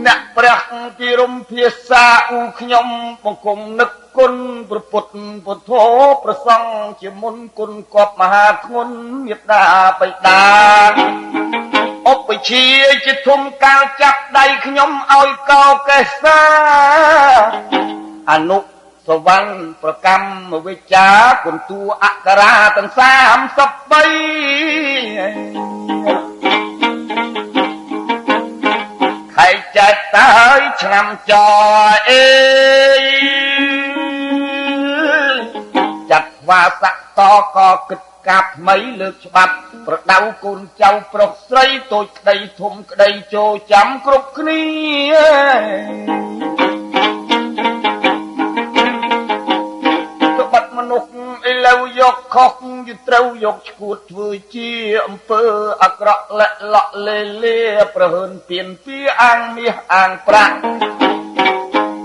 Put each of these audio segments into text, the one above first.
អ្នកព្រះពិរមភាសាអ៊ូខ្ញុំបង្គំនឹកគុណព្រះពុទ្ធពុទ្ធោប្រសង្ឃជាមុនគុណគប់មហាធ្ងន់មេត្តាបិតាឧបជាជាធំកាលចាប់ដៃខ្ញុំឲ្យកោកេសាអនុសវណ្ណប្រកម្មវិជ្ជាគុណតួអក្សរាទាំង33ខែចែកតើឆ្នាំចអេចាត់ខ្វាស័កតកគិតកាប់ថ្មីលើកច្បាប់ប្រដៅកូនចៅប្រុសស្រីតូចក្តីធំក្តីចូលចាំគ្រប់គ្នាត្បិតមនុស្សឥឡូវយកខុសយត្រូវយកឈួតធ្វើជាអំពើអាក្រក់លាក់លក់លេលេប្រហើនពៀនពីអាងមាសអាងប្រាក់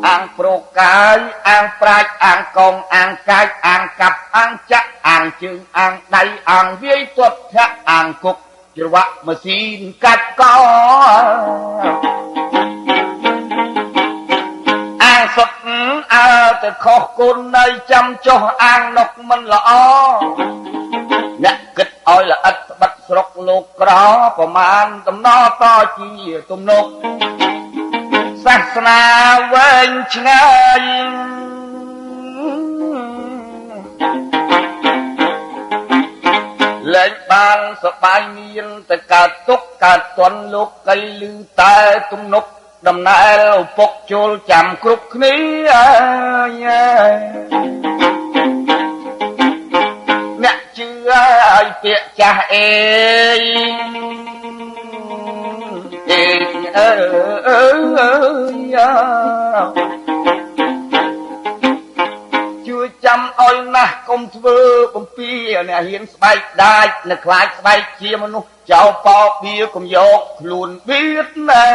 អាងប្រកាយអាងប្រាជ្ញអាងកងអាងកាចអាងកាប់អាងចាក់អាងជើងអាងដៃអាងវាយទាត់ធាក់អាងគុកច្រវាក់ម៉ាស៊ីនកាត់កអាងសុតអើទៅខុសគុណនៅចាំចុះអាងនុកមិនល្អអ្នកគិតឲ្យល្អិតត្បិតស្រុកលោកក្រប្រមាណតំណតជាទំនុកសាសនាវែងឆ្ងាយលែងបានសបាយមានតែកើតទុកកើតទន់លោកកៃលឺតែទំនុកដំណែលឪពុកចូលចាំគ្រប់គ្នាអ្នកជឿឲ្យពាក្យចាស់អេអេអើជួយចាំឲ្យណាស់កុំធ្វើបំពីអ្នកហ៊ានស្បែកដាច់នៅខ្លាចស្បែកជាមនុស្សចោលបោបៀកុំយកខ្លួនបៀតណែ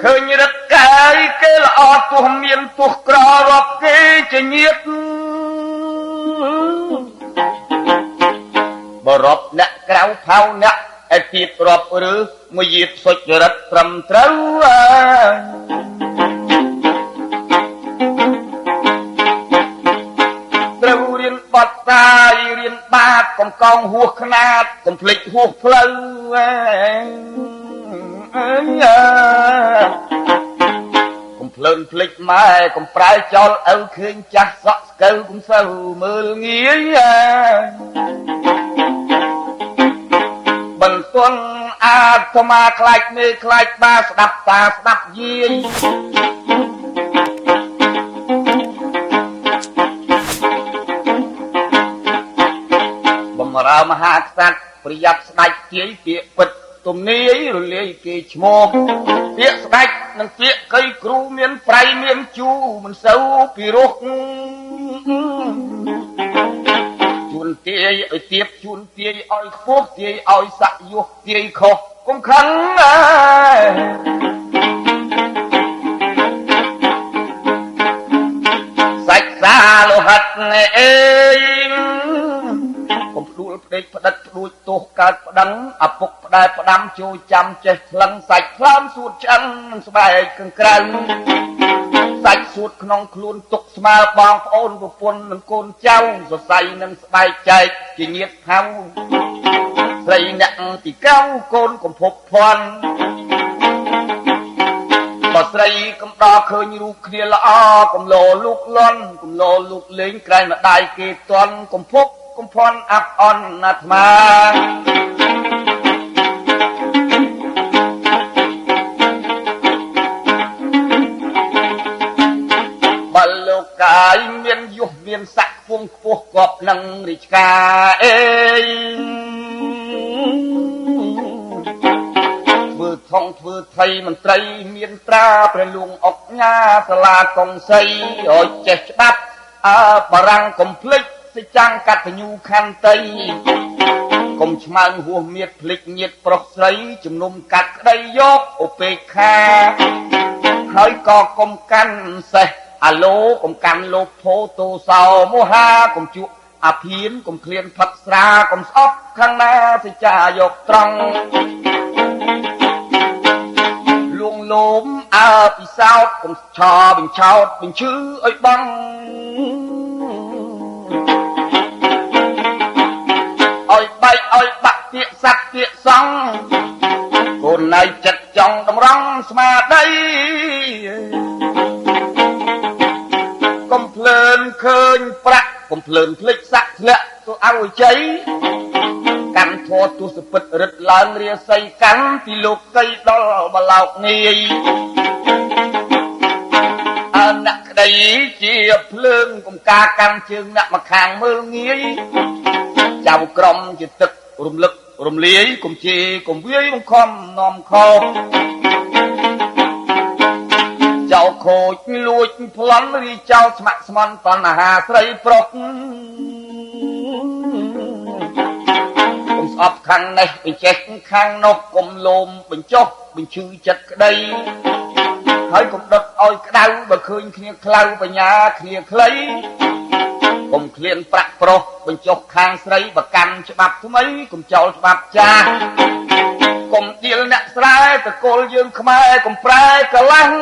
ឃើញរឹកកាយគេល្អទោះមានទោះក្ររាប់គេជាញាតបរពអ្នកក្រៅផៅអ្នកឯទៀតរាប់ឬមួយយាតសុចរិតត្រឹមត្រូវត្រូវរៀនបត់តាយរៀនបាតកុំកងហួសខ្នាតកុំភ្លេចហួសផ្លូវកុំភ្លើនភ្លេចម៉ែកុំប្រែចោលឪឃើញចាស់សក់ស្កូវកុំសូវមើលងាយបន្ទន់អាត្មាខ្លាចមេខ្លាចបាស្ដាប់តាស្ដាប់យាយបំរើមហាក្សត្រប្រយ័ត្នស្ដេចទាយពាក្យពិតទំនាយរលាយគេឈ្មោះពាក្យស្ដេចនិងពាក្យកៃគ្រូមានប្រៃមានជូរមិនសូវពីរោះជួនទាយឲ្យទៀបជួនទាយឲ្យខ្ពស់ទាយឲ្យស័កយុះទាយខុសកុំខឹងសាច់សាលោហិតអេកុំផ្ដួលផ្ដេកផ្ដិតផ្ដួចទោសកើតប្តឹងឪពុកផ្ដែផ្ដាំចូលចាំចេះថ្លឹងសាច់ថ្លើមសួតឆ្អឹងនឹងស្បែកកង្ក្រៅសាច់សួតក្នុងខ្លួនទុកស្មើបងប្អូនប្រពន្ធនិងកូនចៅសរសៃនឹងស្បែកចែកជាញាតិហៅស្រីអ្នកទីកៅកូនកំភពភ័ណ្ឌបើស្រីកំដរឃើញរូបគ្នាល្អកំលោលូកលន់កំលោលូកលេងក្រែងម្ដាយគេតន់កំភពកំភន់អាប់អន់អាត្មាបើលោកកាយមានយុះមានស័ក្តិខ្ពង់ខ្ពស់គប់នឹងរាជការអេធ្វើថងធ្វើថៃមន្ត្រីមានត្រាព្រះលួងអុកញ៉ាសាលាកុងសីឲ្យចេះច្បាប់អើបារាំងកុំភ្លេចសិចាំងកតញ្ញូខន្តីកុំឆ្មើងហួសមៀតភ្លេចញាតប្រុសស្រីជំនុំកាត់ក្តីយកឧបេក្ខាហើយក៏កុំកាន់សេះអាឡូកុំកាន់លោភោទោសោមោហាកុំជក់ អាភៀនកុំឃ្លានផឹកស្រាកុំស្អប់ខាងណាសិចាយកត្រង់លួងលោមអើពិសោធកុំឆោបញ្ឆោតបញ្ឈឺឲ្យបងឲ្យបែកឲ្យបាក់ពាក្យសัตว์ពាក្យសង្ឃកូនណៃចិត្តចង់តម្រង់ស្មារតីកុំភ្លើនឃើញប្រាក់កុំភ្លើនភ្លេចសាក់ធ្លាក់ទៅឲ្យជ័យកាន់ធរទស្សពិតរិទ្ធឡើងរាសីកាន់ពីលោកីដល់បឡោកងាយអើអ្នកក្តីជាភ្លើងកុំការកាន់ជើងអ្នកមកខាងមើលងាយចៅក្រមជាទឹករំលឹករំលាយកុំជេរកុំវាយបង្ខំនាំខុសចៅខូចលួចប្លន់រីចោលស្ម័គ្រស្មន់តណ្ហាស្រីប្រុសកុំស្អប់ខាងនេះបញ្ចេះខាងនោះកុំលោមបញ្ចុះបញ្ឈឺចិត្តក្តីហើយកុំដុតឲ្យក្តៅបើឃើញគ្នាខ្លៅបញ្ញាគ្នាខ្លីកុំឃ្លានប្រាក់ប្រុសបញ្ចុះខាងស្រីបើកាន់ច្បាប់ថ្មីកុំចោលច្បាប់ចាស់កុំដៀលអ្នកស្រែតកូលយើងខ្មែរកុំប្រែកលាំង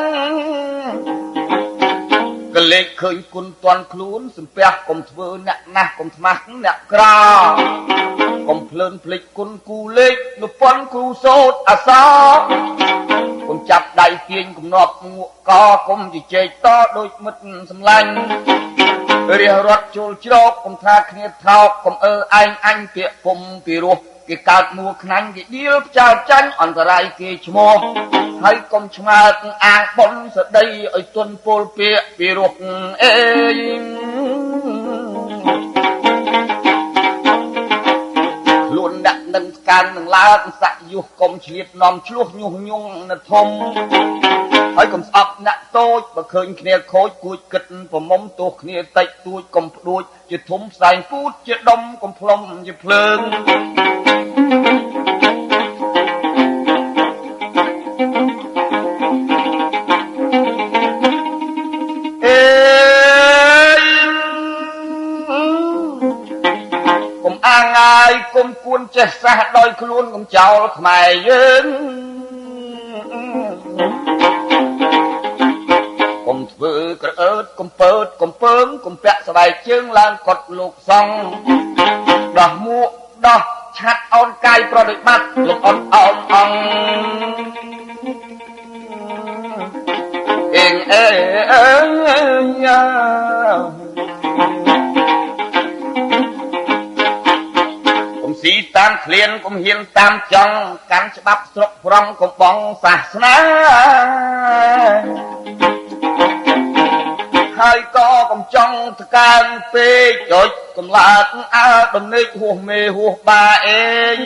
កលេចឃើញគុណតន់ខ្លួនសំពះកុំធ្វើអ្នកណាស់កុំថ្មាស់អ្នកក្រកុំភ្លើនភ្លេចគុណគូលេខនុពន្ធគ្រូសោតអសរកុំចាប់ដៃទាញកំណប់ងក់កកុំជជែកតដូចមិត្តសម្លាញ់រះរត់ចូលជ្រកកុំថាគ្នាថោកកុំអើឯងអញពាក្យពុំពីរោះគេកើតមួខ្នាញ់គេដៀលផ្ចើចាញ់អន្តរាយគេឈ្មោះហើយកុំឆ្មើអាងប៉ុនសដីឲ្យទុនពលពាក្យពីរោះអេខ្លួនដាក់នឹងកើននឹងឡើងសាក់យុះកុំឆ្លៀតនាំឆ្លោះញុះញង់នៅធំហើយកុំស្អប់អ្នកតូចបើឃើញគ្នាខូចគួចគិតប្រមុំទោះគ្នាតិចតួចកុំផ្ដួចជាធំផ្សែងពូតជាដុំកុំផ្លុំជាភ្លើងអេកុំអាងអាយកុំគួនចេះសះដោយខ្លួនកុំចោលខ្មែរយើងកុំធ្វើក្រអឺតកុំពើតកុំពើងកុំពាក់ស្បែកជើងឡើងកត់លោកសង្ឃដោះមួកដោះឆាត់អោនកាយប្រតិបត្តិលោកអត់អោនអង្គអេងអេយ៉ាកុំស៊ីតាមឃ្លានកុំហ៊ានតាមចង់កាន់ច្បាប់ស្រុកប្រងកុំបងសាសនាហើយក៏កុំចង់ថ្កើងពេកចុចកំឡាកអើដំណេកហួសមេហួសបាអេង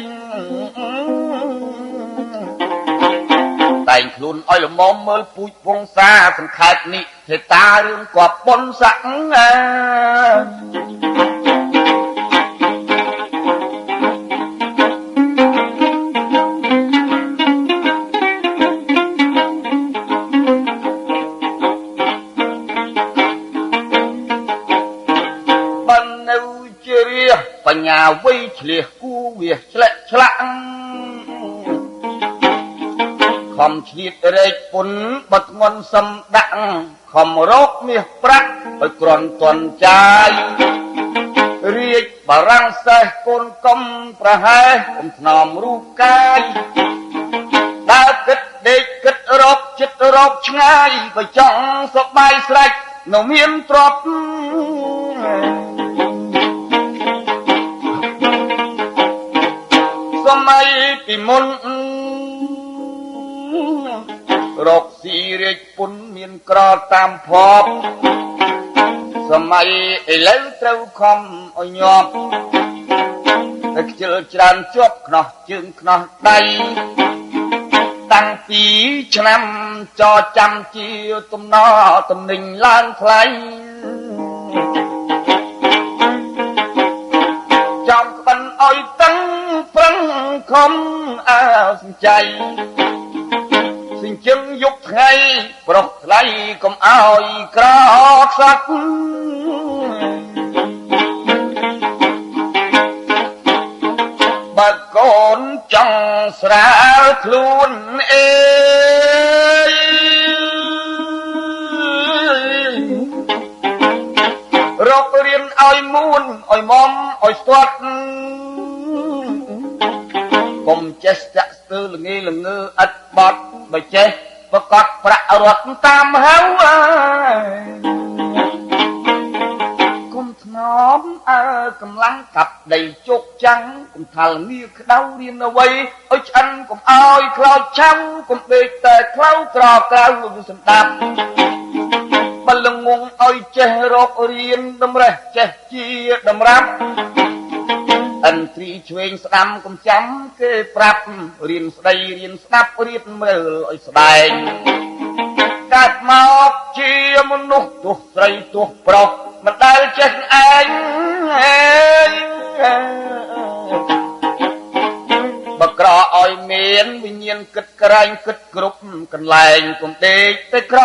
តែងខ្លួនឲ្យល្មមមើលពូជពងសាសង្ខេបនេះទេតារឿងគប់ប៉ុនស័កបញ្ញាវ័យឆ្លៀសគូវាឆ្លាក់ឆ្លាក់ខំឆ្លៀតរែកពុនបត់ងន់សំដាក់ខំរកមាសប្រាក់ឲ្យក្រន់តន់ចាយរាជបារាំងសេះកូនកុំប្រហែសកុំថ្នមរូបកាយដើរគិតដេកគិតរកចិត្តរកឆ្ងាយបើចង់សប្បាយស្រេចនៅមានទ្រព្យសម័យពីមុនរកស៊ីរាជពុនមានក្រតាមភពសម័យឥឡូវត្រូវខំឲ្យញាប់តែខ្ជិលច្រើនជាប់ខ្នោះជើងខ្នោះដៃតាំងពីឆ្នាំចចាំជាទំនទំនិញឡើងថ្លៃចំក្បិនឲ្យតឹងប្រឹងខំអើសញ្ចៃសិញ្ជឹងយប់ថ្ងៃប្រុសថ្លៃកុំឲ្យក្រខ្សត់ រាលខ្លួនអេរករៀនឲ្យមួនឲ្យមុំឲ្យស្ទាត់កុំចេះស្ទាក់ស្ទើរល្ងេល្ងើឥតបត់បើចេះប្រកាសប្រាក់រត់តាមហៅកុំថ្នមអើកម្លាំងកាប់ដីជោគចាំងកុំថាលងាក្តៅរៀនអ្វីឲ្យឆ្អិនកុំឲ្យខ្លោចឆៅកុំដេកតែខ្លៅក្រក្រៅសម្ដាប់បលងងឲ្យចេះរករៀនតម្រេះចេះជាតម្រាប់ឥន្ទ្រីឆ្វេងស្ដាំកុំចាំគេប្រាប់រៀនស្ដីរៀនស្ដាប់រៀនមើលឲ្យស្ដែងកើតមកជាមនុស្សទោះស្រីទោះប្រុសមិនដែលចេះឯងបើក្រឲ្យមានវិញ្ញាណគិតក្រែងគិតគ្រប់កន្លែងកុំដេកទៅក្រ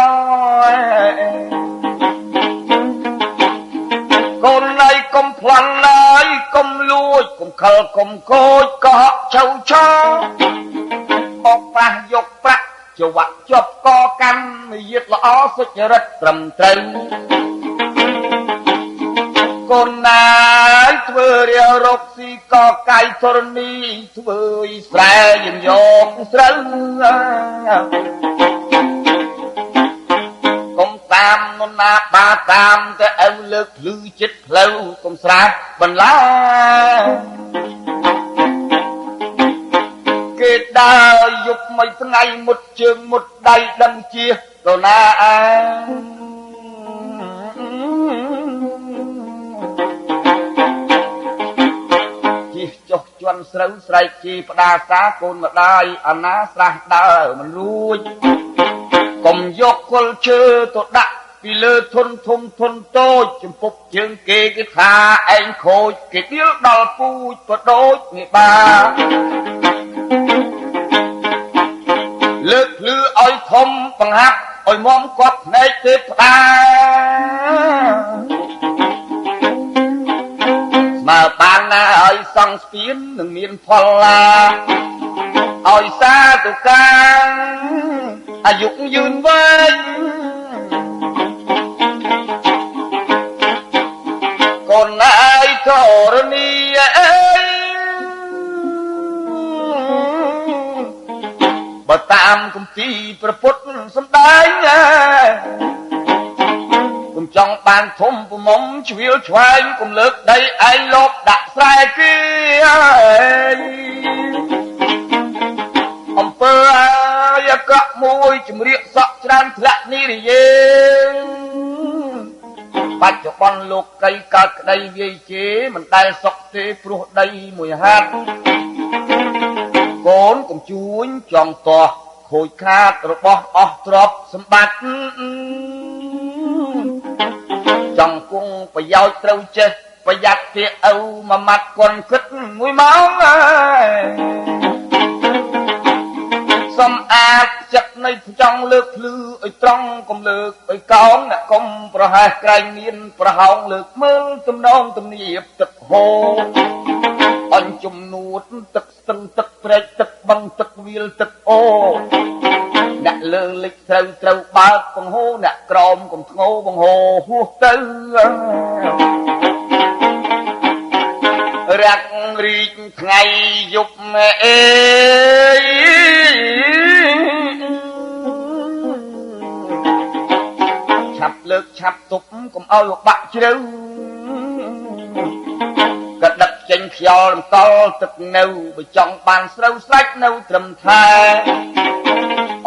កូនណៃកុំប្លន់ឡើយកុំលួចកុំខលកុំខូចកុហកឆៅឆោបោកប្រាស់យកប្រាក់ចវៈជាប់កកម្មយាតល្អសុចរិតត្រឹមត្រូវកូនណាយធ្វើរារកស៊ីកកាយធរណីធ្វើស្រែយើងយកស្រូវកុំតាមនរណាបាតាមតែឪលើកភ្លឺចិត្តផ្លូវកុំស្រាបន្លាគេដើរយប់មួយថ្ងៃមុតជើងមុតដៃដឹងជាទៅណាអើចុះជន់ស្រូវស្រែកជីផ្ដាសាកូនម្ដាយអាណាស្រះដើរមិនរួចកុំយកគល់ឈើទៅដាក់ពីលើធនធំធនតូចចំពុកជើងគេគេថាឯងខូចគេដៀលដល់ពូជក៏ដូចនេះបាលើកភ្លឺឲ្យធំបង្ហាប់ឲ្យមុំគាត់ភ្នែកទេផ្ដាស្មើបានណាឲ្យសង់ស្ពាននឹងមានផលឡាឲ្យសាទុកាអាយុយឺនវែងកូនណាយធរណីអើយបើតាមគម្ពីរព្រះពុទ្ធសម្ដែងកុំចង់បានធំប្រមុំជ្រៀលឆ្វែងកុំលើកដីឯងលបដាក់ស្រែគេអំពើអាក្រក់មួយជំរាកសក់ច្រើនធ្លាក់នេះរិយេបច្ចុប្បន្នលោកកៃកើតក្តីវាយជេមិនដែលសុខទេព្រោះដីមួយហាត់កូនកុំជួញចង់តោះខូចខាតរបស់អស់ទ្រព្យសម្បត្តិចង់គង់ប្រយោជន៍ត្រូវចេះប្រយ័ត្នគេឪមួយម៉ាត់កុនគិតមួយម៉ោងសំអាតចិត្តនៃចង់លើកភ្លឺឲ្យត្រង់កុំលើកឲ្យកោងអ្នកកុំប្រហែសក្រែងមានប្រហោងលើកមើលទំនងទំនៀបទឹកហូរអញជំនួតទឹកស្ទឹងទឹកព្រែកទឹកបឹងទឹកវាលទឹកអូអ្នកលើលិចត្រូវត្រូវបើកបង្ហូរអ្នកក្រោមកុំធ្ងោបង្ហូរហួសទៅរាក់រីកថ្ងៃយប់អេឆាប់លើកឆាប់ទប់កុំឲ្យបាក់ជ្រៅក៏ដឹកចេញខ្យល់រំកល់ទឹកនៅបើចង់បានស្រូវស្រេចនៅត្រឹមថែ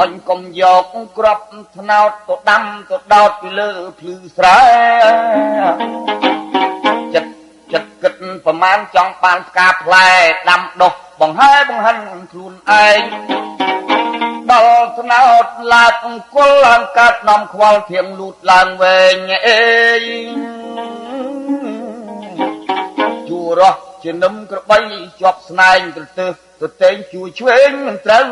អញកុំយកក្របថ្នោតទៅដាំទៅដោតពីលើភ្លឺស្រែចិត្តចិត្តគិតប្រមាណចង់បានផ្កាផ្លែដាំដុះបង្ហែបង្ហិនខ្លួនឯងដល់ថ្នោតឡាកអង្គលឡើងកើតនាំខ្វល់ធៀងលូតឡើងវែងអេជួរស់ជានឹមក្របីជាប់ស្នែងក្រទើសទៅតែងជួយឆ្វេងមិនត្រូវ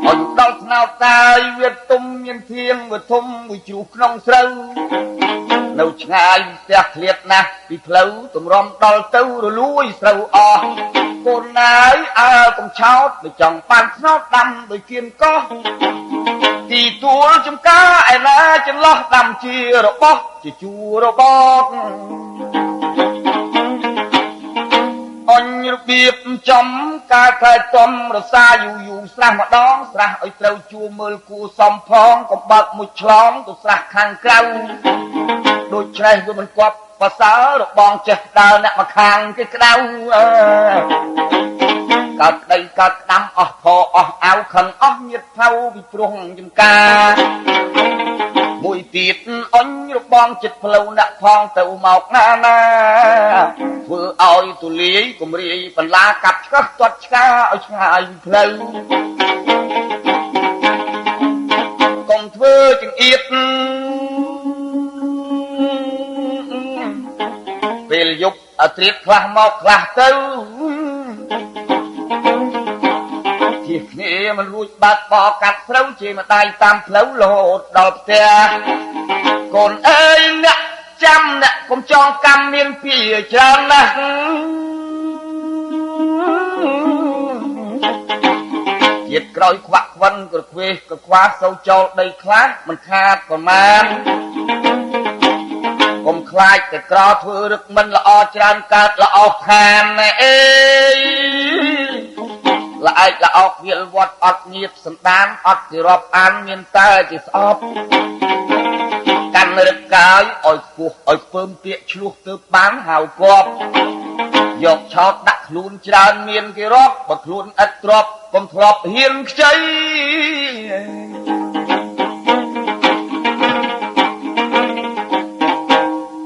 អញដល់ថ្នោតតាយវាទុំមានធៀងវាធំវាជ្រុះក្នុងស្រូវ នៅឆ្ងាយផ្ទះឃ្លាតណាស់ពីផ្លូវទម្រាំដល់ទៅរលួយស្រូវអស់កូនណាយអើកុំឆោតដូចចង់បានស្នោតដាំដូចគៀនកោះទីទួលចំការឯណាចន្លោះដាំជារបស់ជាជួររបកអញរបៀបចំការថែទាំរសាយូរយូរស្រះម្ដងស្រះឲ្យត្រូវជួមើលគួសំផងកុំបើកមួយឆ្លងទៅស្រះខាងក្រៅដូច្នេះវាមិនគប់ប្រសើររបងចេះដើរអ្នកមកខាងគេក្តៅកើតក្តីកើតក្តាំអស់ផអស់អាវខឹងអស់ញាតផៅពីព្រោះចំការមួយទៀតអញរបងចិត្តផ្លូវអ្នកផងទៅមកណាណាធ្វើឲ្យទូលាយគំរាយបន្លាកាប់ឆ្កឹះទាត់ឆ្កាឲ្យឆ្ងាយផ្លូវកុំធ្វើចង្អៀតពេលយប់អត្រៀតខ្លះមកខ្លះទៅជាគ្នាមិនរួចបាត់បកាត់ស្រូវជាម្ដាយតាមផ្លូវរហូតដល់ផ្ទះកូនអើយអ្នកចាំអ្នកកុំចងកម្មមានពីច្រើនណាស់ជាតិក្រោយខ្វាក់ខ្វិនក្រខ្វេះក្រខ្វាសូវចោលដីខ្លះមិនខាតប្រមាណកុំខ្លាចតែក្រធ្វើរឹកមិនល្អច្រើនកើតល្អខានអេល្អែកល្អកវាលវត្តអត់ញៀបសន្តានអត់ជារាប់អានមានតែជាស្អប់កាន់រឹកកាយឲ្យខ្ពស់ឲ្យពើមពាកឆ្លោះទៅបានហៅគប់យកឆោតដាក់ខ្លួនច្រើនមានគេរាប់បើខ្លួនឥតទ្របកុំធ្លាប់ហ៊ានខ្ចី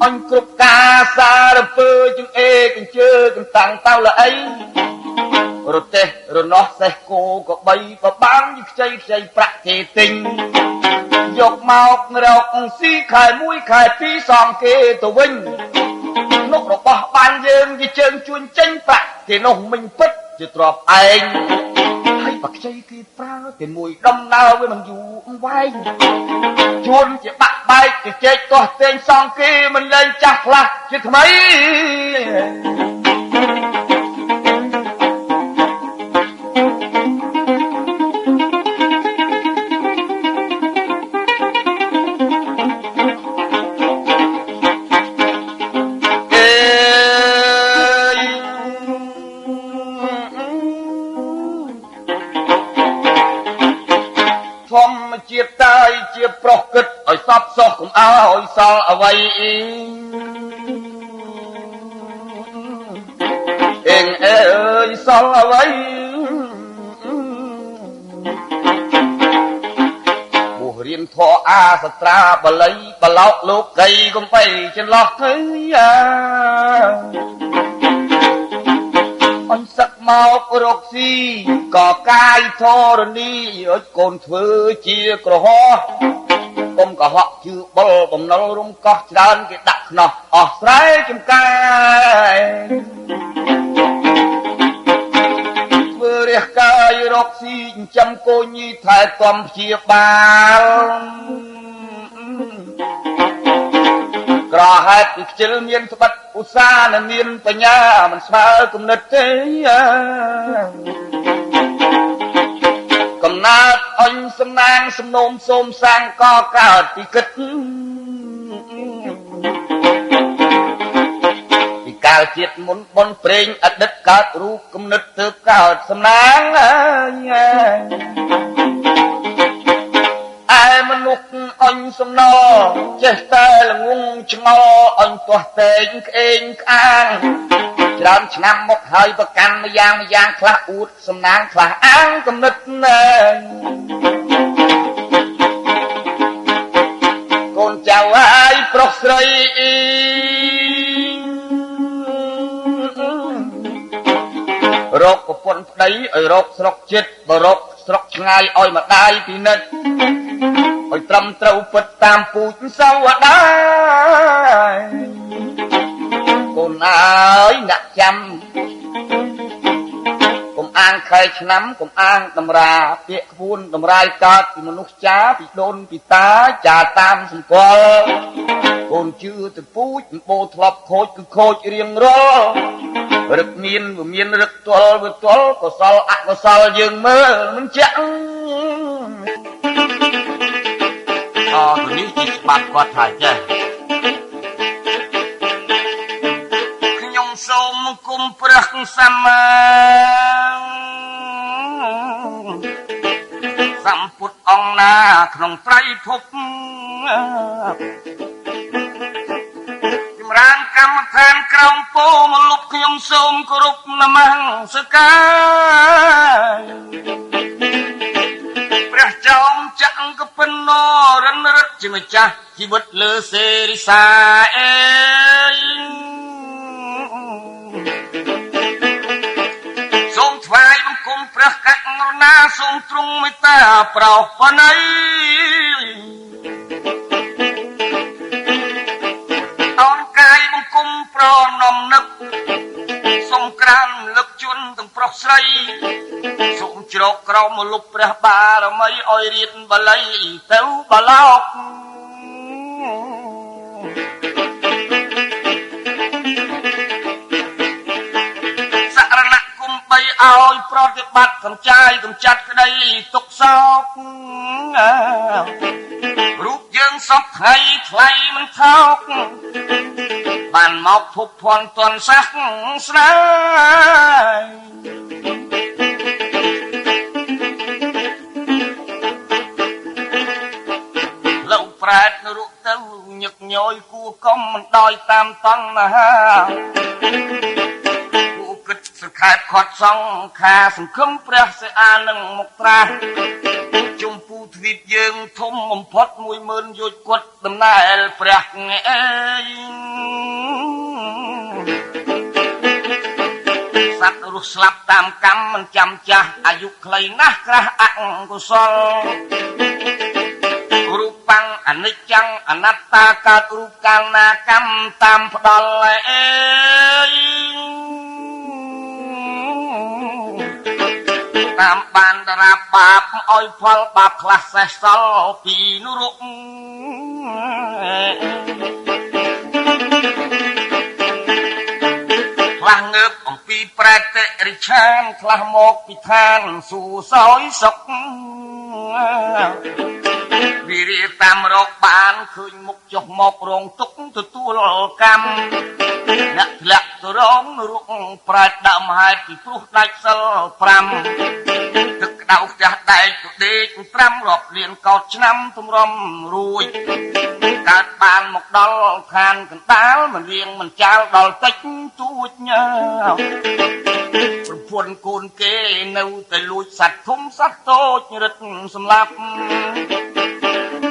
អញគ្រប់ការសារពើចង្អេកញ្ជើកន្តាំងតៅល្អីរទេះរនោះសេះគោក៏បីបបានខ្ចីខ្ចីប្រាក់គេទិញយកមករកស៊ីខែ1ខែ2សងគេទៅវិញនោះរបស់បានយើងជាជើងជួញចេញប្រាក់គេនោះមិញពិតជាទ្របឯងហើយបើខ្ចីគេប្រើតែមួយដំណើរវាមិនយូរវែងជួនជាបាក់បែកជាជែកទាស់ទែងសងគេមិនលែងចាស់ខ្លះជាថ្មីធម្មជាតិតែជាប្រុសគិតឲ្យសពសោះកុំឲ្យសល់អ្វីអេងអើយសល់អ្វីបុរៀនធរអាសត្រាបល័យបឡោកលោកីកំបីចន្លោះទៅអញសឹកមករកស៊ីក៏កាយធរណីឲ្យកូនធ្វើជាក្រហកុំកុហកជឿបុលបំណុលរុំកោះច្រើនគេដាក់ខ្នោះអស់ស្រែចំការធ្វើរះកាយរកស៊ីចិញ្ចឹមកូនញីថែទាំព្យាបាលក្រហេតុពីខ្ជិលមានស្បិតឧស្សាហ៍និងមានបញ្ញាមិនស្មើគំនិតទេកំណើតអញសំណាងសំណូមសូមសាងក៏កើតពីគិតពីកាលជាតិមុនបុណ្យព្រេងអតីតកើតរូបគំនិតទើបកើតសំណាងឯមនុស្សអញសំណចេះតែល្ងងឆ្ងល់អញទាស់តែងក្អេងក្អាងច្រើនឆ្នាំមកហើយប្រកាន់ម្យ៉ាងម្យ៉ាងខ្លះអួតសំណាងខ្លះអាងគំនិតណែកូនចៅហើយប្រុសស្រីរកប្រពន្ធប្តីឲ្យរកស្រុកចិត្តបើរកស្រុកឆ្ងាយឲ្យម្ដាយពិនិត្យឲ្យត្រឹមត្រូវពិតតាមពូជសវតាកូនអើយអ្នកចាំកុំអាង ខែឆ្នាំកុំអាងតម្រាពាក្យក្បួនតម្រាយកើតពីមនុស្សចាពីដូនពីតាចាតាមសម្គាល់កូនជឿទៅពូជបោធ្លាប់ខូចគឺខូចរៀងរាល់រឹកមានវាមានរឹកទល់វាទល់កុសលអកុសលយើងមើលមិនជាក់អនេះជាច្បាប់គាត់ថាចេះខ្ញុំសូមគុំព្រះសម្មាសម្ពុទ្ធអង្គណាក្នុងត្រៃភពចម្រើនកម្មដ្ឋានក្រោមពោមកលុបខ្ញុំសូមគោរពនមស្ការព្រះចោមចក្រពិនរិនរិទ្ធជាម្ចាស់ជីវិតលើសេរីសាអេសូមថ្វាយបង្គំព្រះករុណាសូមទ្រង់មេត្តាប្រោសបណីអោនកាយបង្គំប្រណម្យនឹកសូមក្រានលឹកជន់ទាំងប្រុសស្រីសូមជ្រកក្រោមលុបព្រះបារមីឲ្យរៀនបល័យទៅបឡោកសរណគមបីឲ្យប្រតិបត្តិកំចាយកំចាត់ក្តីទុកសោករូបយើងសពថ្ងៃថ្លៃមិនថោកបានមកភពភ័ណ្ឌតនសាសស្នាលោកប្រែតនរកទៅញឹកញយគួកុំមិនដោយតាមតណ្ហាគួគិតសង្ខេបខត់សង្ខាសង្ឃឹមព្រះសិអានឹងមកត្រាស់ជុំពូទ្វីបយើងធំបំផុត10000យោជន៍គាត់ដំណែលព្រះអេសត្វរស់ស្លាប់តាមកម្មមិនចាំចាស់អាយុខ្លីណាស់ក្រាស់អកុសលរូបាំងអនិច្ចំអនត្តាកើតរូបកាលណាកម្មតាមផ្ដល់អេតាមបានតារាបាបឲ្យផលបាបខ្លះសេះសល់ពីនរកខ្លះងើបអំពីប្រែតិរិឆានខ្លះមកពីឋានសួសោយសុខវិរិយតាមរកបានឃើញមុខចុះមករងទុកទទួលកម្មអ្នកធ្លាក់ទៅរងនរកប្រែតដើមហេតុពីព្រោះដាច់សិល5ទឹកក្តៅផ្ទះដែកទៅដេកត្រាំរាប់លានកោតឆ្នាំទម្រាំរួចកើតបានមកដល់ឋានកណ្ដាលមិនរៀងមិនចាលដល់តិចទួចញើប្រពន្ធកូនគេនៅតែលួចសត្វធំសត្វតូចរឹតសម្លាប់ស្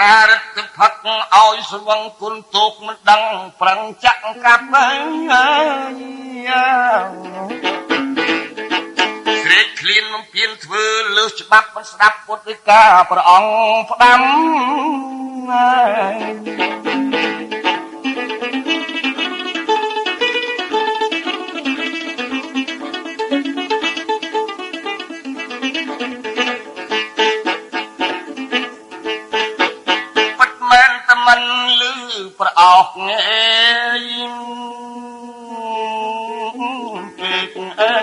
រារិទ្ធផឹកឲ្យស្វឹងគុណទុកមិនដឹងប្រឹងចាក់កាប់ស្រេកឃ្លានបំពេញធ្វើលើសច្បាប់មិនស្ដាប់ពុទ្ធិកាព្រះអង្គផ្ដាំពិតមែនតែមិនលឺប្រអោសងេពេកអើ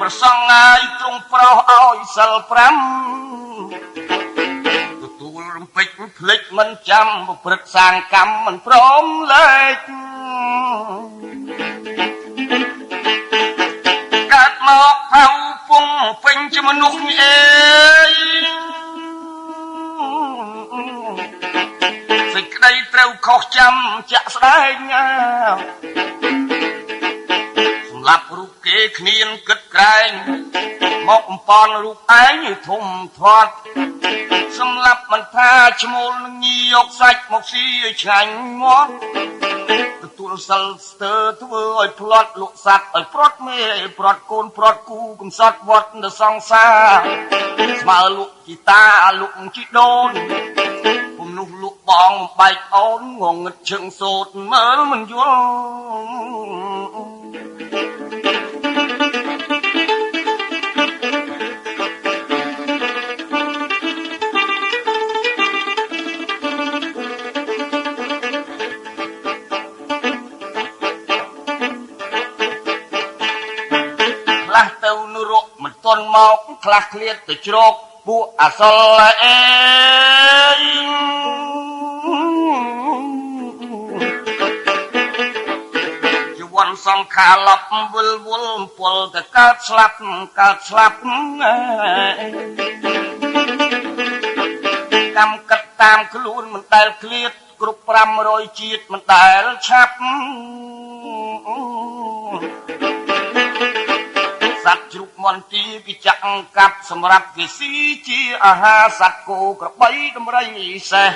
ប្រសងឲ្យទ្រង់ប្រោសឲ្យសិល5ទទួលរំពេចភ្លេចមិនចាំប្រព្រឹត្តសាងកម្មមិនព្រមលែកកើតមកផៅពងពេញជាមនុស្សអេសេចក្តីត្រូវខុសចាំចាក់ស្ដែងសម្រាប់រូបគេគ្មានគិតក្រែងមកបំពន់រូបឯងធំធាត់សម្រាប់មិនថាឈ្មោលនឹងញីយកសាច់មកស៊ីឲ្យឆ្ងាញ់មាត់ទ លសិលស្ទើធ្វើឲ្យផ្្លាត់លក់សัตว์ឲ្យប្រត់មេប្រត់កូនប្រត់គូកំសត់វត្តនៅសង្សារស្មើលក់ជីតាលក់ជីដូនពុំនោះលក់បងបែកអូនងងឹតឈឹងសូតមើលមិនយល់មិនទាន់មកខ្លះឃ្លាតទៅជ្រកពួកអសលអេជីវ័នសង្ខារឡប់វិលវល់ពលទៅកើតស្លាប់កើតស្លាប់កម្មកាត់តាមខ្លួនមិនដែលឃ្លាតគ្រប់500ជាតិមិនដែលឆាប់សត្វជ្រូកមន្ទីគេចាក់កាប់សម្រាប់គេស៊ីជាអាហារសត្វគោក្របីដំរីសេះ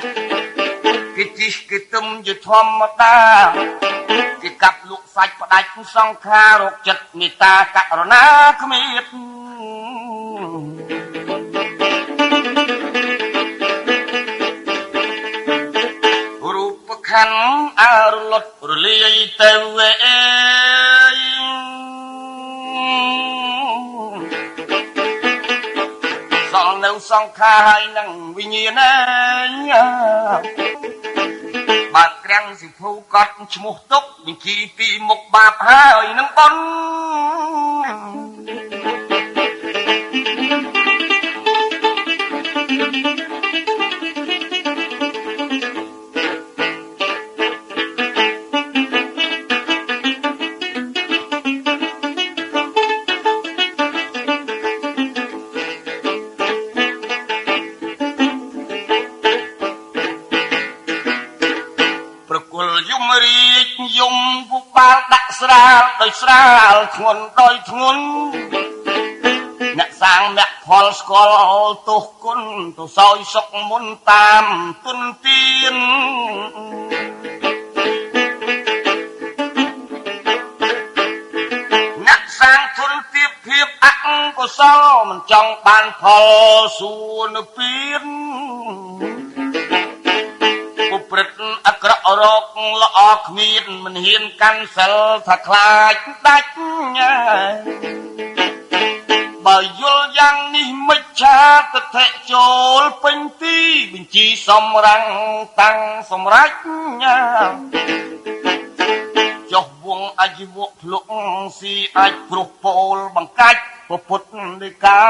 គេជិះគេទឹមជាធម្មតាគេកាប់លក់សាច់ផ្ដាច់សង្ខាររកចិត្តមេត្តាករុណាគ្មានរូបខណ្ឌអរលត់រលាយទៅអេសល់នៅសង្ខារហើយនឹងវិញ្ញាណបើក្រាំងសិភូកត់ឈ្មោះទុកបញ្ជីពីមុខបាបហើយនឹងបុណ្យស្រាលដោយស្រាលធ្ងន់ដោយធ្ងន់អ្នកសាងអ្នកផលស្គាល់ទោសគុណទៅសោយសុខមុនតាមទុនទានអ្នកសាងធនទាបភាពអកុសលមិនចង់បានផលសួនពៀនឧប្រិតអាក្រក់រកល្អគ្មានមិនហ៊ានកាន់សិលថាខ្លាចដាច់បើយល់យ៉ាងនេះមិច្ឆាទិដ្ឋិចូលពេញទីបញ្ជីសំរាំងតាំងសម្រេចចុះវងអាជីវៈភ្លុកស៊ីអាចព្រោះពោលបង្កាច់ពុទ្ធដីកា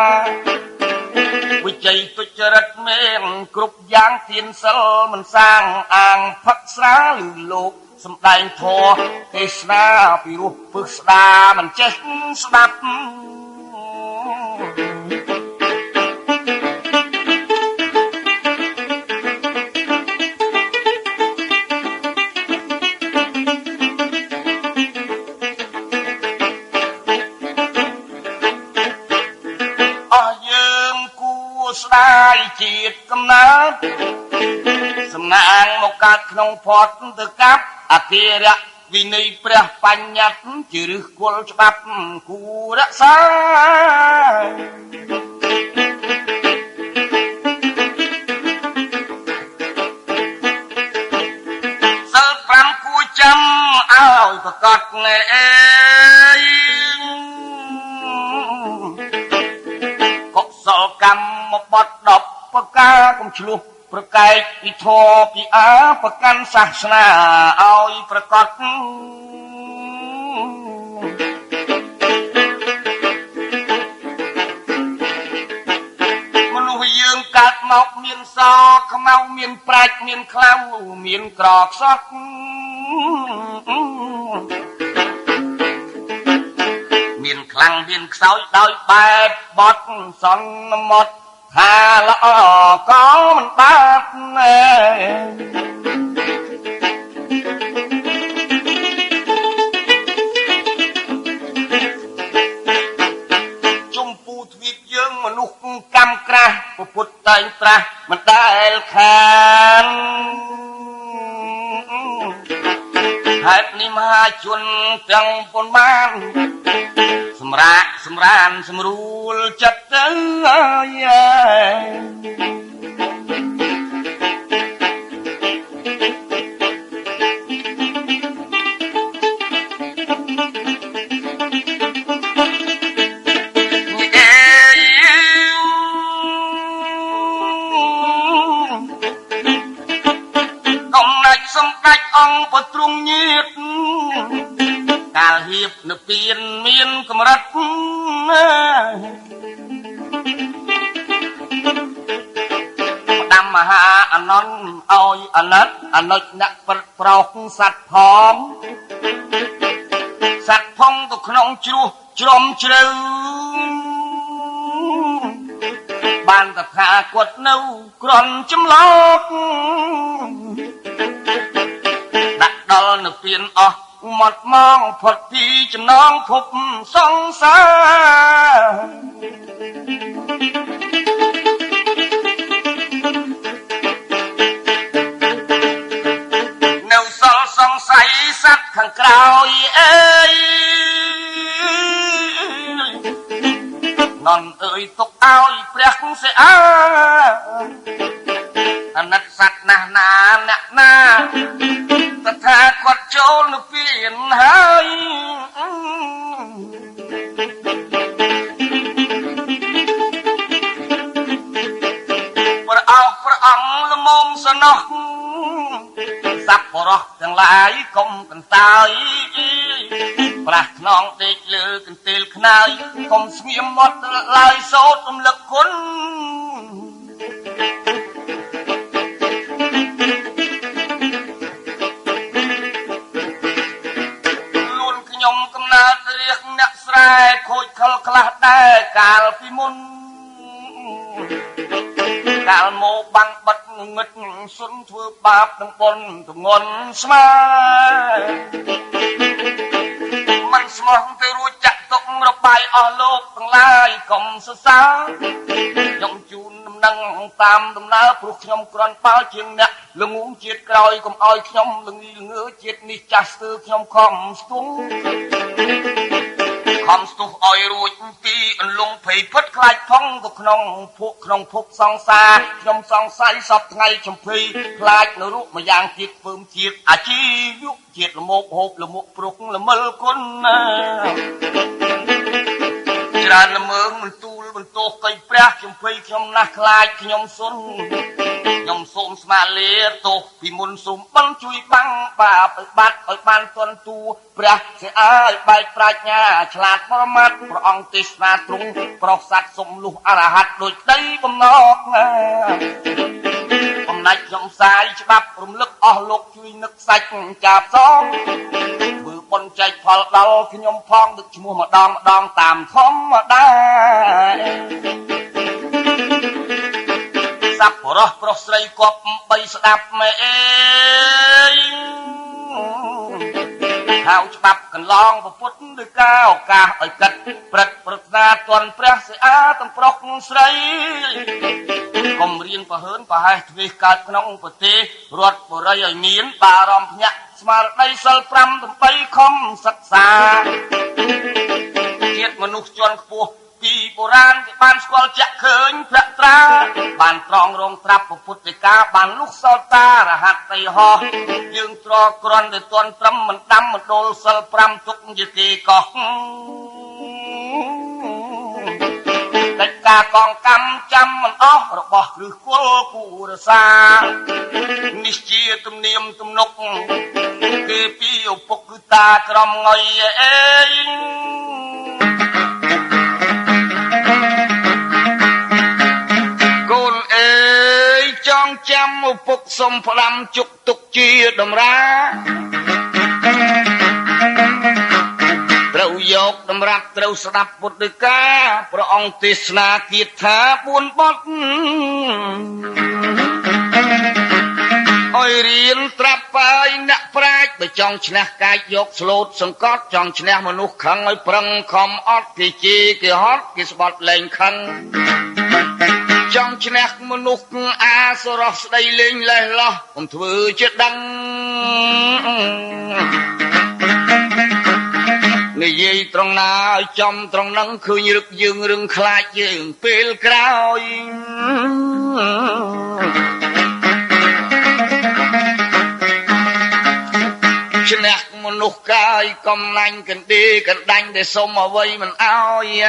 វិជ័យទុច្ចរិតមេងគ្រប់យ៉ាងទានសិលមិនសាងអាងផឹកស្រាឬលោកសំដែងធម៌ទេសនាពីរោះពឹសស្ដាមិនចេះស្ដាប់ស្ដាយជាតិកំណើតសំណាងមកកើតក្នុងផតទៅកាប់អធិរៈវិន័យព្រះបញ្ញត្តិជាឫសគល់ច្បាប់គួររក្សាសិល5គួរចាំឲ្យប្រកបណែកុសលកម្មបត្តិ10ប្រការកុំឆ្លោះប្រកែកពីធម៌ពីអាប្រកាន់សាសនាឲ្យប្រកបមនុស្សយើងកើតមកមានសខ្មៅមានប្រាជ្ញមានខ្លៅមានក្រខ្សត់មានខ្លាំងមានខ្សោយដោយបែបបត់សន្មត់ថាល្អក៏មិនបាត់ណែជុំពូទ្វីបយើងមនុស្សកម្មក្រាស់ពុទ្ធតែងត្រាស់មិនដែលខានហ ហេតុនេះមហាជនទាំងប៉ុន្មានសម្រាកសម្រានសម្រួលចិត្តទៅហើយអង្គប្រទ្រង់ញាតកាលហៀបនៅពៀនមានកម្រិតផ្ដាំមហាអនន្តឲ្យអាណិតអាណិចអ្នកប្រប្រោសសត្វផងសត្វផងទៅក្នុងជ្រោះជ្រុំជ្រៅបានតថាគាត់នៅក្រន់ចម្លកដាក់ដល់នៅពៀនអស់មាត់ម៉ងផុតពីចំណងភពសង្សារនៅសល់សង្ស័យសត្វខាងក្រោយអើយនន់អើយទុកឲ្យព្រះសេអាអាណិតសត្វណាស់ណាអ្នកណាតថាគាត់ចូលនៅពៀនហើយព្រះអង្គព្រះអង្គល្មមសំណោះសัพបរោះទាំងឡាយកុំកន្តើយប្រាស់ខ្នងដេកលើកន្ទេលខ្នើយកុំស្ងៀមមាត់ឡើយសូត្ររំលឹកគុណអ្នកស្រែខូចខលខ្លះដែរកាលពីមុនកាលមកបាំងបិទងឹតសុនធ្វើបាបនឹងបុណ្យទងន់ស្មើមិនស្មោះទៅរួចចាក់ទុករបាយអស់លោកទាំងឡាយកុំសរសើរខ្ញុំជូនដំណឹងតាមដំណើរព្រោះខ្ញុំគ្រាន់បើជាងអ្នកល្ងងជាតិក្រោយកុំឲ្យខ្ញុំល្ងីល្ងើជាតិនេះចាស់ស្ទើខ្ញុំខំស្ទង់ខំស្ទុះឲ្យរួចពីអន្លង់ភ័យផិតខ្លាចផងទៅក្នុងភក់ក្នុងភពសង្សារខ្ញុំសង្ស័យសពថ្ងៃចំភ័យខ្លាចនៅរូបម្យ៉ាងទៀតពើមជាតិអាជីវៈជាតិល្មោកហូបល្មុកព្រោះល្មិលគុណណាច្រើនល្មើងមិនទូលបន្ទោសកៃព្រះចំភ័យខ្ញុំណាស់ខ្លាចខ្ញុំសុនខ្ញុំសូមស្មាលាទោសពីមុនសូមបិណ្ឌជួយបាំងបាបឲ្យបាត់ឲ្យបានទន់ទូព្រះសេអើយបែកប្រាជ្ញាឆ្លាតប្រមាត់ព្រះអង្គទេសនាទ្រង់ប្រោសសត្វសុំលុះអរហន្តដូចដីបំណងបំណាច់ខ្ញុំផ្សាយច្បាប់រំលឹកអស់លោកជួយនឹកសាច់ចាបសងធ្វើបុណ្យចែកផលដល់ខ្ញុំផងដឹកឈ្មោះម្ដងម្ដងតាមធម្មតាសัพបរោះប្រុសស្រីគប់បីស្ដាប់ម៉ែអេហៅច្បាប់កន្លងពុទ្ធឬកាឱកាសឲ្យកាត់ព្រឹកប្រាថ្នាតន់ព្រះសេអាទាំងប្រុសស្រីកុំរៀនប្រហើនប្រហែសទ្វេសកើតក្នុងប្រទេសរដ្ឋបុរីឲ្យមានបារម្ភភ្ញាក់ស្មារតីសិល5ដើម្បីខំសិក្សាជាតិមនុស្សជាន់ខ្ពស់ពីបុរាណគេបានស្គាល់ចាក់ឃើញភក្ត្រាបានត្រង់រងត្រាប់ពុទ្ធិកាបានលុះសោតារហត្តីហោះយើងត្រគ្រាន់តែតន់ត្រឹមមិនដាំមណ្ឌលសិល5ទុកជាគេកោះកិច្ចការកងកម្មចាំមិនអស់របស់គ្រឹះគល់គូរសានេះជាទំនៀមទំនុកគេពីឪពុកគឺតាក្រំងុយអេកូនអើយចង់ចាំឪពុកសុំផ្ដាំជុកទុកជាតម្រាត្រូវយកតម្រាប់ត្រូវស្ដាប់ពុទ្ធកាព្រះអង្គទេសនាគាថា4បទឲ្យរៀនត្រាប់ហើយអ្នកប្រាជ្ញបើចង់ឈ្នះកាយយកស្លូតសង្កត់ចង់ឈ្នះមនុស្សខឹងឲ្យប្រឹងខំអត់គេជេរគេហត់គេស្បត់លែងខឹង ចង់ឈ្នះមនុស្សអាសរោះស្ដីលេងលេះលោះកុំធ្វើជាដឹងនិយាយត្រង់ណាឲ្យចំត្រង់នឹងឃើញរឹកយើងរឹងខ្លាចយើងពេលក្រោយឈ្នះមនុស្សកាយកំណាញ់កណ្ដេកណ្ដាញ់ដែលសុំអ្វីមិនអោយ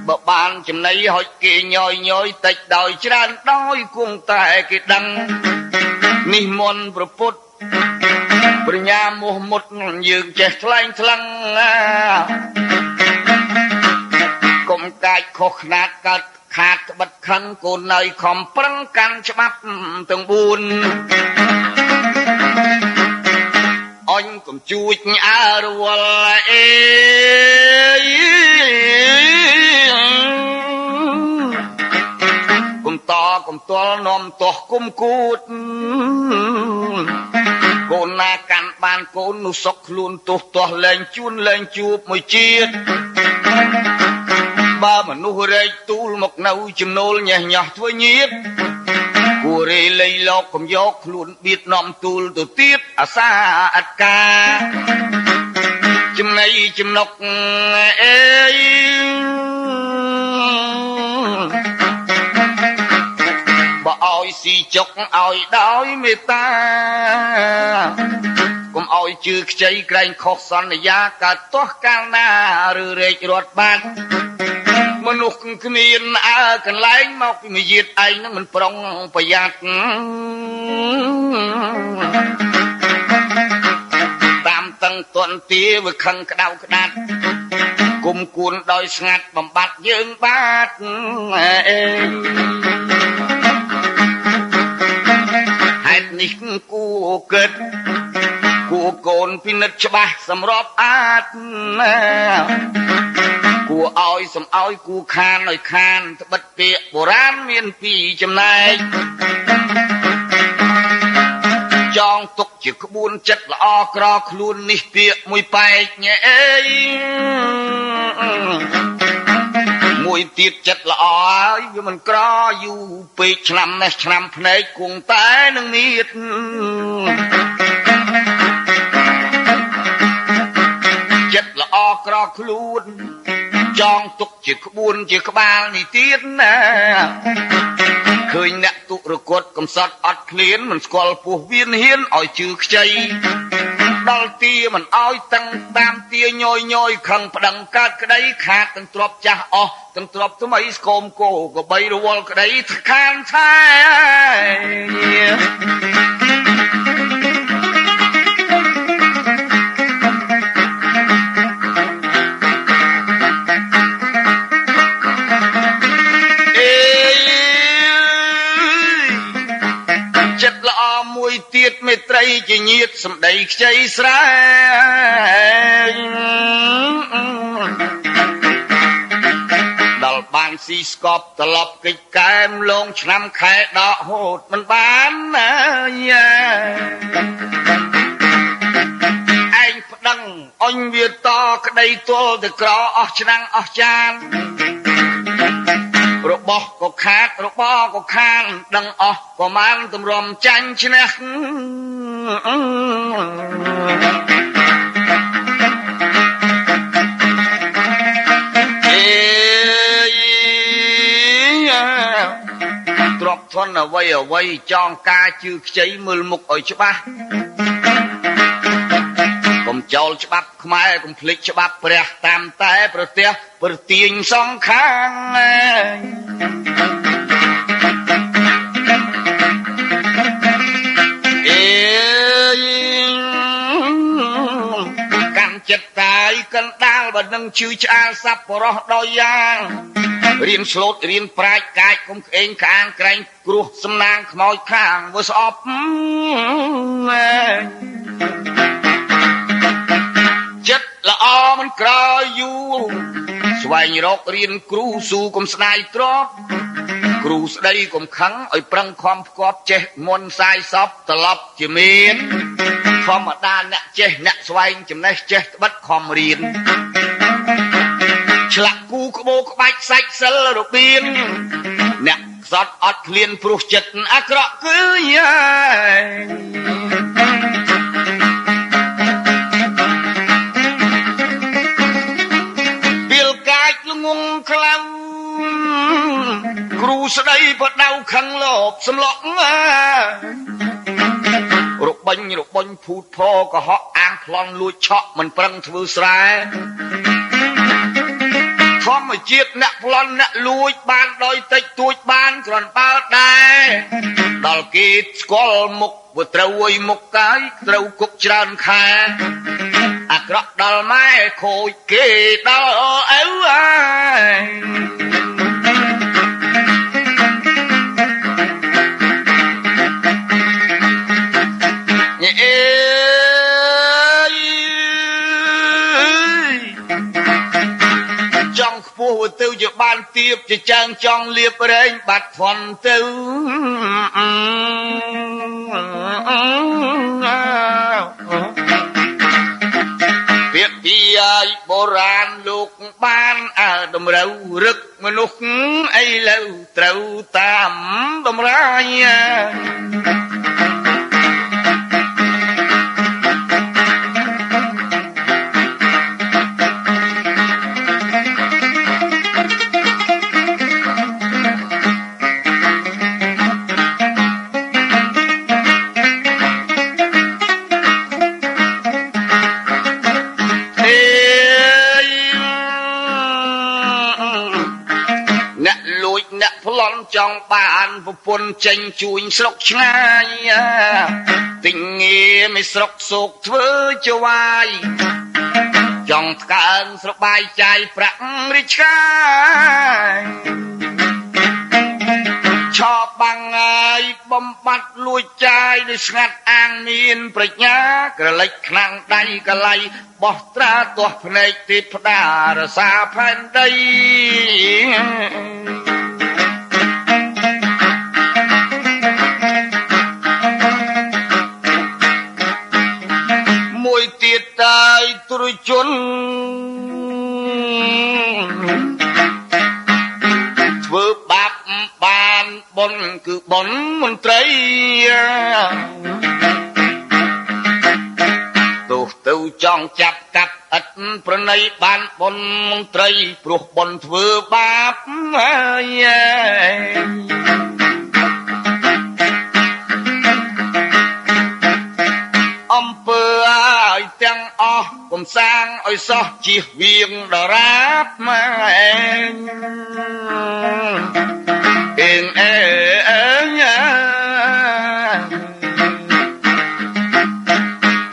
បើបានចំណីហុចគេញយញយតិចដោយច្រើនដោយគង់តែគេដឹងនេះមុនប្រពុតប្រញ្ញាមោះមុតយើងចេះថ្លែងថ្លឹងកុំកាចខុសខ្នាតកើតខាតក្បិតខឹងកូននៅខំប្រឹងកាន់ច្បាប់ទាំង4អញកុំជួចអើរវល់អេកុំតកុំទាល់នាំទោះគុំគួតកូនណាកាន់បានកូននោះសុកខ្លួនទោះទាស់លែងជួនលែងជួបមួយជាតិបើមនុស្សរែកទូលមកនៅចំណូលញ៉េះញ៉ោះធ្វើញាតគួរេលៃលោកកុំយកខ្លួនបៀតនាំទូលទៅទៀតអាសាអត់កាចំណៃចំណុកអេបើឲ្យស៊ីចុកឲ្យដោយមេត្តាកុំឲ្យជឿខ្ចីក្រែងខុសសន្យាកើតទាស់កាលណាឬរែករត់បាត់មនុស្សគ្មានអើកន្លែងមកពីមយាទឯងនឹងមិនប្រុងប្រយ័ត្នតាមតឹងតន់ទាវាខឹងក្តៅក្តាត់គុំគួនដោយស្ងាត់បំបត្តិយើងបាទអេហេតុនេះគួគិតគួកូនពិនិត្យច្បាស់សម្របអាចណាគួឲ្យសំឲ្យគួខានឲ្យខានត្បិតពាក្យបុរាណមានពីរចំណែកចងទុកជាក្បួនចិត្តល្អក្រខ្លួននេះពាក្យមួយបែកញ៉េមួយទៀតចិត្តល្អហើយវាមិនក្រយូរពេកឆ្នាំនេះឆ្នាំភ្នែកគង់តែនឹងនៀតចិត្តល្អក្រខ្លួនចងទុកជាក្បួនជាក្បាលនេះទៀតណាឃើញអ្នកទុរគតកំសត់អត់ឃ្លានមិនស្គាល់ពោះវៀនហ៊ានឲ្យជឿខ្ចីដល់ទាមិនឲ្យតឹងតាមទាញយញយខឹងប្តឹងកើតក្តីខាតទាំងទ្របចាស់អស់ទាំងទ្របថ្មីស្គមគោក៏បីរវល់ក្តីខានថែទៀតមេត្រីជាញាតសម្ដីខ្ចីស្រែងដល់បានស៊ីស្កប់ត្រឡប់កិច្ចកែមលងឆ្នាំខែដកហូតមិនបានណាឯងប្តឹងអញវាតក្តីទល់ទៅក្រអស់ឆ្នាំងអស់ចានរបស់ក៏ខាតរបស់ក៏ខានដឹងអស់ប្រមាណទម្រាំចាញ់ឈ្នះអេទ្របធនអ្វីអ្វីចងការជឿខ្ចីមើលមុខឲ្យច្បាស់កុំចោលច្បាប់ខ្មែរកុំភ្លេចច្បាប់ព្រះតាមតែប្រទេសប្រទាញសងខាងអេកាន់ចិត្តតាយកណ្ដាលបើនឹងជឿឆ្អាលសប្បុរសដោយយ៉ាងរៀនស្លូតរៀនប្រាជ្ញកាចកុំក្អេងក្អាងក្រែងគ្រោះសំណាងខ្មោចខាងវាស្អប់ចិត្តល្អមិនក្រយូរស្វែងរករៀនគ្រូស៊ូកុំស្ដាយទ្របគ្រូស្ដីកុំខឹងឲ្យប្រឹងខំផ្គប់ចេះមុនសាយសពត្រឡប់ជាមានធម្មតាអ្នកចេះអ្នកស្វែងចំណេះចេះត្បិតខំរៀន ឆ្លាក់គូក្បោក្បាច់សាច់សិលរបៀងអ្នកខ្សត់អត់ឃ្លានព្រោះចិត្តអាក្រក់គឺយ៉ាពេលកាចល្ងងខ្លៅគ្រូស្ដីបដៅខឹងលោបសម្លក់របិញរបិញភូតផកុហកអាងប្លន់លួចឆក់មិនប្រឹងធ្វើស្រែធម្មជាតិអ្នកប្លន់អ្នកលួចបានដោយតិចតួចបានគ្រាន់បើដែរដល់គេស្គាល់មុខវាត្រូវឲ្យមុខកាយត្រូវគុកច្រើនខែអាក្រក់ដល់ម៉ែខូចគេដល់ឪហើយចង់ខ្ពស់ទៅជាបានទៀបជាចាងចង់លៀបរែងបាត់ហ្វន់ទៅពាក្យពីឲ្យបុរាណលោកបានអើតម្រូវរឹកមនុស្សអីលើត្រូវតាមតម្រាយចង់បានប្រពន្ធចេញជួញស្រុកឆ្ងាយទិញងារមិនស្រុកសោកធ្វើចវាយចង់ថ្កើងស្របាយចាយប្រាក់រីឆ្កាយឆោបាំងហើយបំបត្តិលួចចាយដោយស្ងាត់អាងមានប្រាជ្ញាក្រលិចខ្នាំងដៃកលៃបោះត្រាទាស់ភ្នែកទេពតារសាផែនដីមួយទៀតតែទ្រុជនធ្វើបាបបានបុណ្យគឺបុណ្យមន្ត្រីទោះទៅចង់ចាប់កាប់ឥតប្រណីបានបុណ្យមន្ត្រីព្រោះបុណ្យធ្វើបាបហើយអំពើឲ្យទាំងអស់កំសាងឲ្យសោះជៀសវៀងដរាបម៉ែអេងអេអេ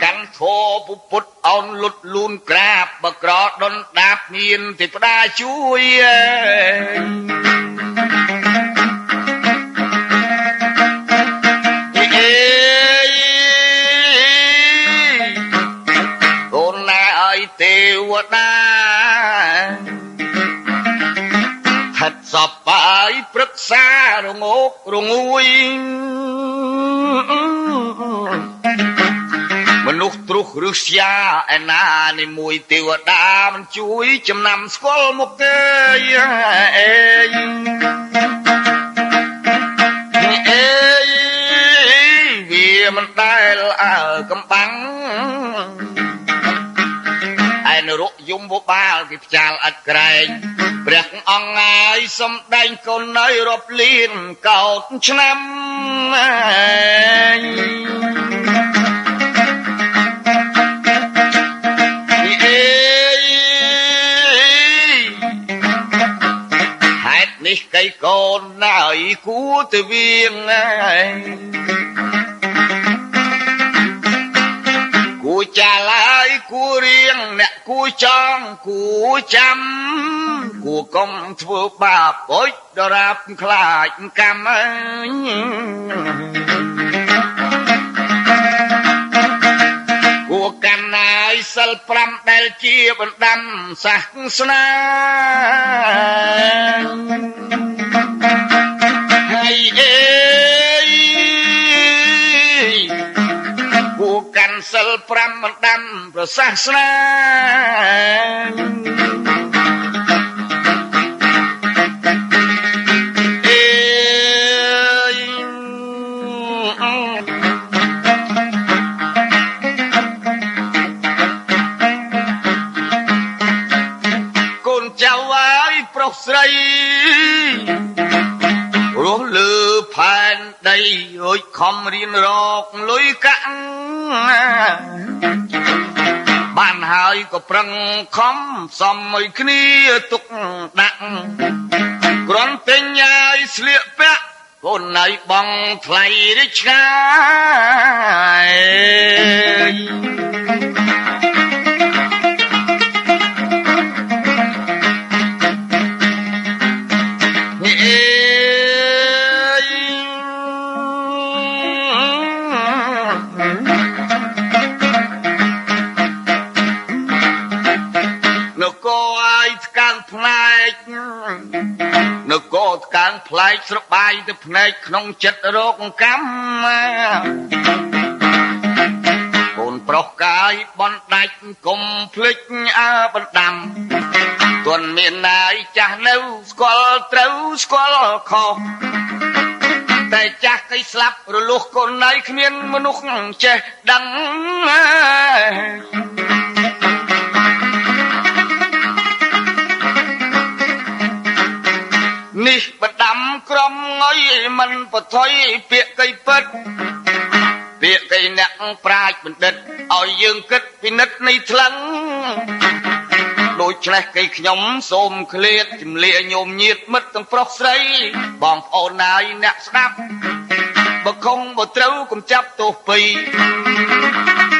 កាន់ធោពុទ្ធអោនលុតលូនក្រាបបក្រដុនដាបមានទេពតាជួយទេវតាថិតសពបាយព្រឹក្សារងោករងួយមនុស្សទ្រុះឬស្យាឯណានេះមួយទេវតាមិនជួយចំណាំស្គាល់មុខគេអេអេវាមិនដែលអើកំបាំងនរកយមបាលគេផ្ចាលឥតក្រែងព្រះអង្គហើយសំដែងកូននៅរាប់លានកោតឆ្នាំហេតុនេះកៃកូនណាយគួរទៅវៀងគួចាឡាយគួរៀងអ្នកគួចង់គួចាំគួកុំធ្វើបាបអុចដរាបខ្លាចកម្មគួកាន់ណាយសិល5ដែលជាបណ្ដាំសាសនាហើយអេគួកាន់សិល5បណ្ដាំប្រសាសនា រុសស្រីរស់លើផែនដី រួចខំរៀនរកលុយកាក់បានហើយ ក៏ប្រឹងខំសំឲ្យគ្នាទុកដាក់ គ្រាន់តែញ៉ាយស្លៀកពាក់កូនណៃបងថ្លៃរិចឆ្ងាយ នគរថ្កើងប្លែកស្របាយទៅភ្នែក ក្នុងចិត្តរោគកម្មកូនប្រុសកាយបនដាច់ កុំភ្លេចអើបណ្ដាំ ទន់មានណាយចាស់នៅស្គាល់ត្រូវស្គាល់ខុស តែចាស់កៃស្លាប់រលុះកូនណៃ គ្មានមនុស្សចេះដឹងនេះ។ បដាំក្រមងុយមិនបថុយពាក្យកៃពិត ពាក្យកៃអ្នកប្រាជ្ញបណ្ឌិត ឲ្យយើងគិតពិនិត្យនៃថ្លឹង ដូច្នេះកៃខ្ញុំសូមឃ្លាតជំលាញោមញាតមិត្តទាំងប្រុសស្រី បងប្អូនណាយអ្នកស្ដាប់ បើខំបើត្រូវកុំចាប់ទោសពី។